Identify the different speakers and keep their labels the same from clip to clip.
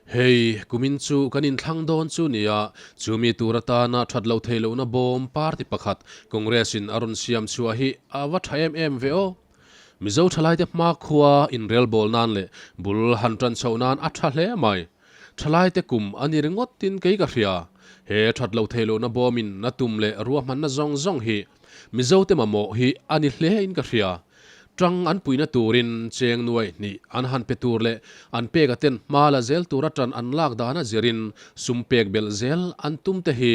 Speaker 1: Hei, kumin chu kan inthlang dawn chu nia, chumi tur atana that loh theih lohna bawm party pakhat Congress-in a rawn siam chhuah hi a va tha em em ve aw. Mizo thalaite hmakhua inrelbawl nan leh bul han tan chhoh nan a tha hle mai. Thalaite kum a ni ringawtin kei ka hria. He that loh theih lohna bawmin na tum leh ruahmanna zawng zawng hi Mizote mamawh hi a ni hle in ka hria. Tang an puihna turin cheng nuai hnih an han pe tur leh an pek a ten hma la zel tura tan an lak dana zirin sum pek belh zel an tum te hi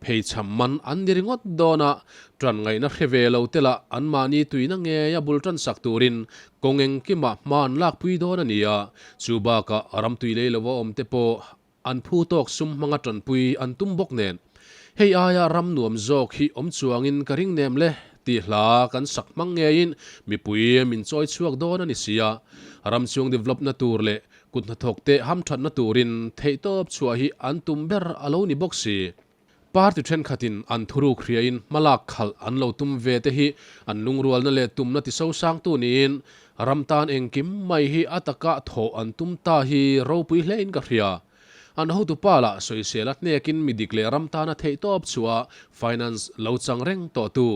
Speaker 1: pheichham man an ni ringawt dawn a, tan ngaihna hre ve lo te lah anmahni tuina ngei a bul tan sak turin kawng engkimah hma an lak pui dawn a ni a, chu bakah ram tui lei lova awm te pawh an phu tawk sum hmanga tanpui an tum bawk nen hei aia ram nuam zawk hi awm chuangin ka ring nem le tih hla kan sak hmang ngeiin mipui min chawi chhuak dawn a ni si a, ram chhung develop na tur leh kut hnathawk te hamthatna turin theihtawp chhuah hi an tum ber a lo ni bawk si. Party thenkhatin an thuruk hriain hmalak khalh an lo tum ve te hi an lungrualna leh tumna tisosangtu niin ram tan engkim mai hi a taka thawh an tum ta hi ropui hlein ka hria. An hotupa lah sawisel a hnekin mi dik leh ram tana theihtawp chhuah finance lo chang reng tawhtu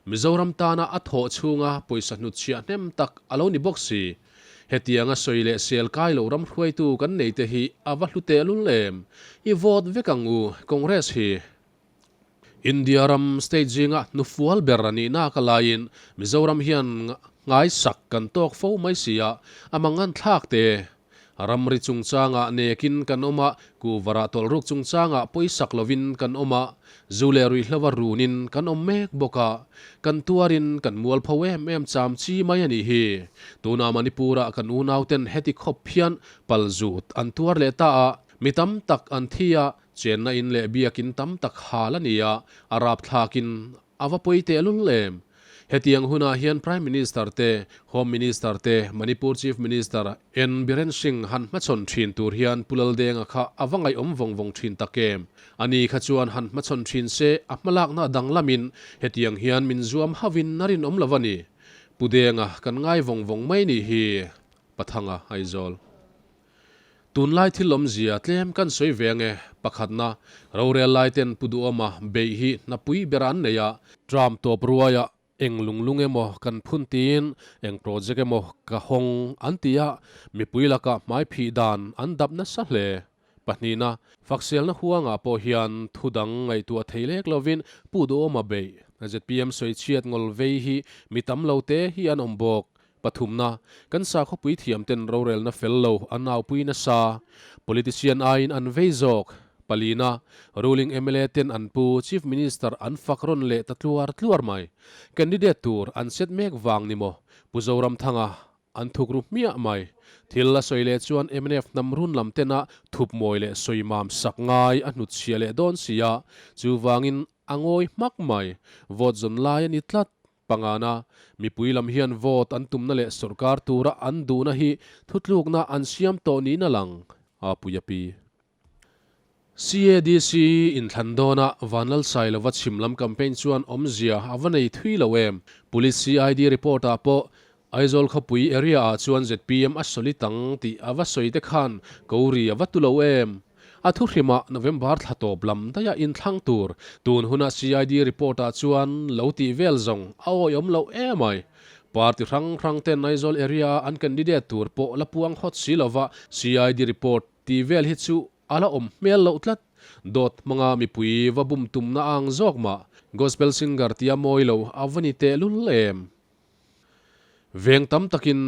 Speaker 1: Mizoram tana a thawh chhunga pawisa hnutchhiah hnem tak a lo ni bawk si. Hetianga sawi leh sel kai lo ram hruaitu kan nei te hi a va hlu teh lul em? I vote vek ang u Congress hi. India ram state zinga hnufual ber a nih nak a laiin Mizoram hian nghaisak kan tawk fo mai si a, a mangan thlak te. Ramri chungchangah nekin kan awm a, kuvarah tawlhruk chungchangah pawisak lovin kan awm a, zu leh ruihhlo a runin kan awm mek bawk a, kan tuarin kan mualpho em em cham chi mai a nih hi. Tuna Manipur-ah kan unauten heti khawp hian pal zut an tuar leh ta a, mi tam tak an thi a, chenna in leh biakin tam tak hal a ni a, a rapthlakin A va pawi tehlul em? Hetiang hunah hian Prime Minister te, Home Minister te, Manipur Chief Minister N Biren Singh han hmachhawn thin tur hian Pu Laldenga kha a va ngaihawm vawng vawng thin tak em? Ani kha chuan han hmachhawn thin se a hmalakna danglamin hetiang hian min zuam hauhin a rinawm lo a ni. Pu Denga kan ngai vawng vawng mai nih hi. Pathanga Aizawl. Tunlai thil awmzia tlem kan sawi ve ange, pakhatna, rorel lai ten Pu Duhawma beih hi hnapui ber an nei a, tram tawp ruaia eng lung lung emaw kan phun tiin eng project emaw ka hawng an ti a, mipui lakah hmai phih dan an dap nasa hle. Pahnihna, fakselna huangah pawh hian thu dang ngaihtuah thei lek lovin Pu Duhawma beih, zpm sawichhiat ngawl vei hi mi tam lo te hi an awm bawk. Pathumna, kan sakhawpui thiamten rorelna fel lo an aupui nasa, politician aiin an vei zawk. Palina, ruling mla ten an pu Chief Minister an fak rawn leh ta tluar tluar mai. Candidate tur an set mek vang ni maw? Pu Zoramthanga an thuk ru hmiah mai. Thil a sawi leh chuan mnf hnam run lam tena thup mawi leh sawi mam sak ngai a hnutchhia leh dawn si a, chuvangin a ngawi hmak mai. Vote zawn lai a ni tlat. Pangana, mipui lam hian vote an tumna leh sorkar tura an duhna hi thutlukna an siam tawh niin a lang, a pui a pi. CADC inthlan dawna Vanlalsailova chhim lam campaign chuan awmzia a va nei thui lo em? Police CID report ah pawh Aizawl khawpui area ah chuan zpm a solid ang tih a va sawi te khan ko ri a va tu lo em? A thuhrimah November thla tawp lam daia inthlang tur tun huna CID report ah chuan lo tih vel zawng a awihawm loh emai. Party hrang hrang ten Aizawl area a an candidate tur pawh la puang hawt si lova CID report tih vel hi chu a la awm hmel loh tlat. Dawt hmanga mipui va bum tumna ang zawk mah Gospel singer tia mawi lo a va ni tehlul em. Veng tam takin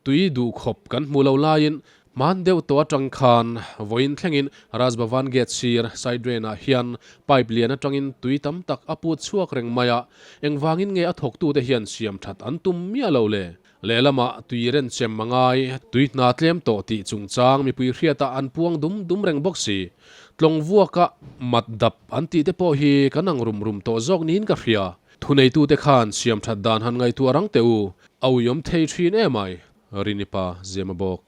Speaker 1: tui duh khawp kan hmu lo laiin hman deuh tawh atang khan vawiin thlengin Raj Bhavan Gate sir side drain ah hian pipe lian atangin tui tam tak a put chhuak reng mai a, engvangin nge a thawktute hian siam that an tum miah lo le? Lehlamah tui renchem a ngai, tui hna tlem tawh tih chungchang mipui hriatah an puang dum dum reng bawk si. Tlawng vuaka mat dap an tih te pawh hi kan ang rum rum tawh zawk niin ka hria. Thuneitute khan siam that dan han ngaihtuah rang teh u, a uiawm thei thin em ai, Rinipa Zema bawk.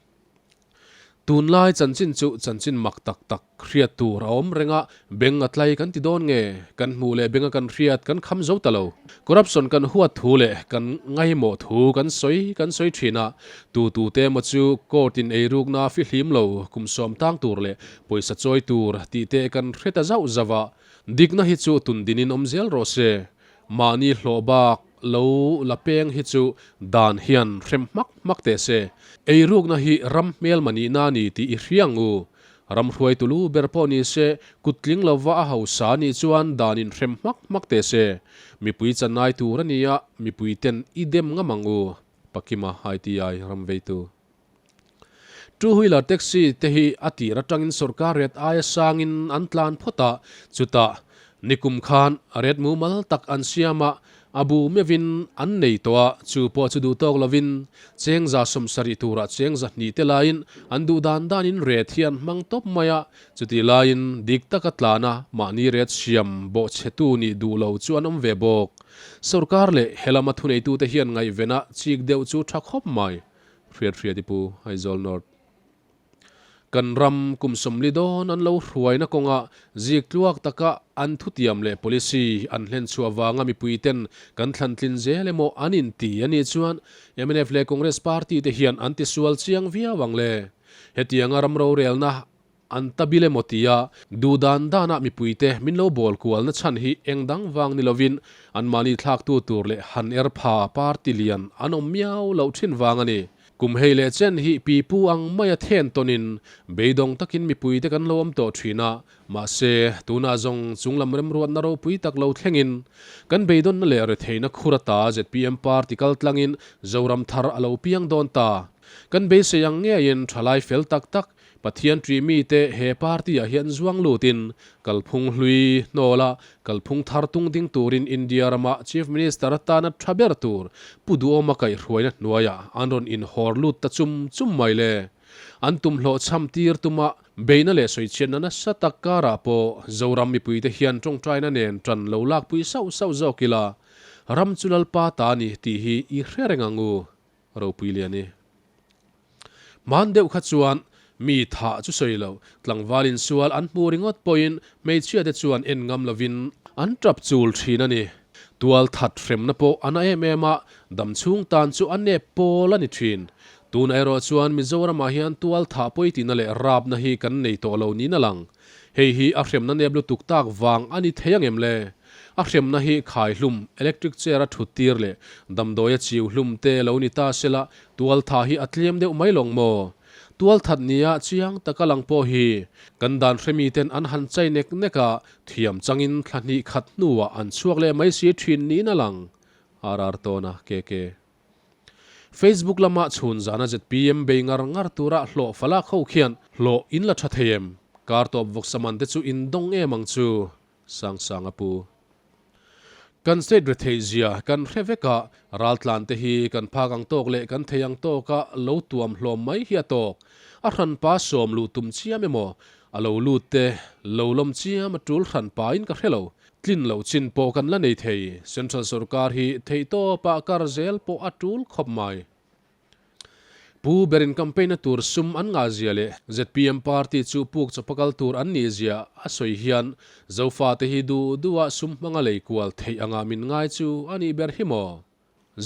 Speaker 1: Tunlai chanchin chu chanchin mak tak tak hriat tur a awm reng a, beng a tlai kan ti dawn nge? Kan hmuh leh benga kan hriat kan kham zo ta lo. Corruption kan huat thu leh kan ngaimawh thu kan sawi kan sawi thin a, tu tu te emaw chu court in eirukna fihlim lo kum sawm tang tur leh pawisa chawi tur tih te kan hre ta zauh zauh a, dikna hi chu tundinin awm zel rawh se. Mahni hlawh bak lo la peng hi chu dan hian hrem hmak hmak teh se. Eirukna hi ram hmelma nihna a ni tih i hria ang u. Ram hruaitu lu ber pawh ni se, kut tling lova a hausa a nih chuan danin hrem hmak hmak teh se. Mipui chanai tur a ni a, mipui ten i dem ngam ang u. Pakima ITI ramveitu. Two wheeler taxi te hi a tir atangin sorkar ret aia sangin an tlan phawt a, chutah nikum khan ret mumal tak an siam a, a bu meuhin an nei tawh a, chu pawh chu duh tawk lovin chengza 70 turah chengza hnih te laiin an duh dan danin ret hi an hmang tawp mai a, chutih laiin dik taka tlan a mahni ret siam bawhchhetu nih duh lo chu an awm ve bawk. Sorkar leh helama thuneitute hian ngaihven a chik deuh chu tha khawp mai. Hriat hriat i pu Aizawl North. Kan ram kum 40 dawn an lo hruaina kawnga zik tluak taka an thutiam leh policy an hlen chhuah vanga mipui ten kan thlan tlin zel emaw an inti a nih chuan mnf leh Congress party te hian an tisual chiang viau ang le. Hetianga ram rorelna An ta bil emaw tia duh dan danah mipuite min lo bawl kualna chhan hi eng dang vang ni lovin anmahni thlaktu tur leh han er pha party lian an awm miau loh thin vang a ni. Kum hei leh chen hi pipu ang maia then tawnin beidawng takin mipuite kan lo awm tawh thin a, mahse tunah zawng chunglam remruatna ropui tak lo thlengin kan beidawnna leh retheihna khur ata zpm party kaltlangin Zoram thar a lo piang dawn ta. Kan beisei ang ngeiin thalai fel tak tak Pathian ṭih mite he party-ah hian zuang lutin kalphung hlui hnawla kalphung thar tung ding turin India rama Chief Minister atana ṭha ber tur Pu Duhawma kaihhruaina hnuaiah an rawn inhawr lut ta chum chum mai le. An tum hlawhchham tir tuma beihna leh sawichhiatna nasa tak karah pawh Zoram mipuite hian ṭawngṭaina nen ṭan lo lakpui sauh sauh zawk ila ram chu Lalpa ta a ni tih hi i hre reng ang u. Ropui lian i. Hman deuh kha chuan mi thah chu sawi lo, tlangval insual an hmu ringawt pawhin hmeichhia te chuan en ngam lovin an tap chul thin a ni. Tual that hremna pawh a na em em a, dam chhung tan chu a nep pawl a ni thin. Tunah erawh chuan Mizoramah hian tual thah pawitina leh rapna hi kan nei tawh lo niin a lang. Hei hi a hremna nep lutuk tak vang a ni thei angem le? A hremna hi khai hlum, electric chair a thut tir leh damdawi a chiu hlum te lo ni ta sela tualtha hi a tlem deuh mai lawng maw? Tualthat nia chiang taka lang pawh hi kan dan hremi ten an han chai nek nek a, thiam changin thla hnih khat hnuah an chhuak leh mai si thin niin a lang. RR Tawna, KK. Facebook lama chhun zana zpm bei ngar ngar tura hlawh falak ho khian hlawh in la tha thei em? Kar tawp vawksa man te chu in dawng em ang chu? Sangsang a pu. Kan state rethei zia kan hre vek a, raltlan te hi kan phak ang tawk leh kan thei ang tawka lo tuam hlawm mai hi a tawk. A hranpa sawm luh tum chiam emaw, a lo lut te lo lawm chiam a tul hranpa in ka hre lo. Tlin loh chin pawh kan la nei thei. Central sorkar hi theihtawpah kar zel pawh a tul khawp mai. Pu berin campaign-na tur sum an ngah zia leh zpm party chu puk chawpa kal tur an nih zia a sawi hian Zofate hi duh duha sum hmanga lei kual theih anga min ngai chu a nih ber hi maw?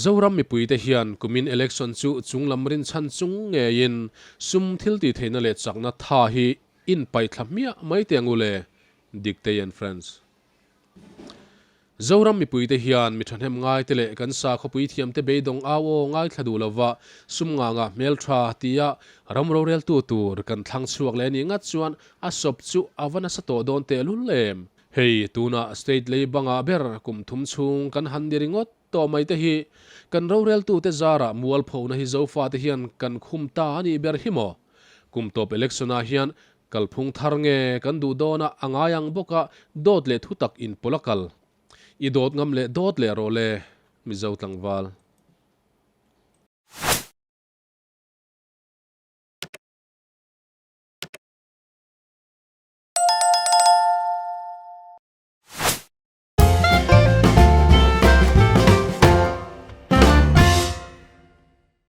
Speaker 1: Zoram mipuite hian kumin election chu chunglam rinchhan chung ngeiin sum thil tih theihna leh chakna tha hi inpaihthla hmiah mai teh ang u le, Diktei and Friends. Zoram mipuite hian mi thahnem ngaite leh kan sakhawpui thiamte beidawng au aw ngaithla duh lova sum nganga hmeltha tia ram roreltu tur kan thlang chhuak leh anih ngat chuan a sawp chu a va nasa tawh dawn tehlul em. Hei tunah state lei bangah ber kum thum chhung kan han ni ringawt tawh mai te hi kan roreltute zarah mualphona hi Zofate hian kan khum ta anih ber hi maw? Kum tawp election ah hian Kalphung thar nge kan duh dawn a, a ngai ang bawk a, dawt leh thu tak in pawlh a kal. I dawt ngam leh dawt leh rawh le, Mizo tlangval.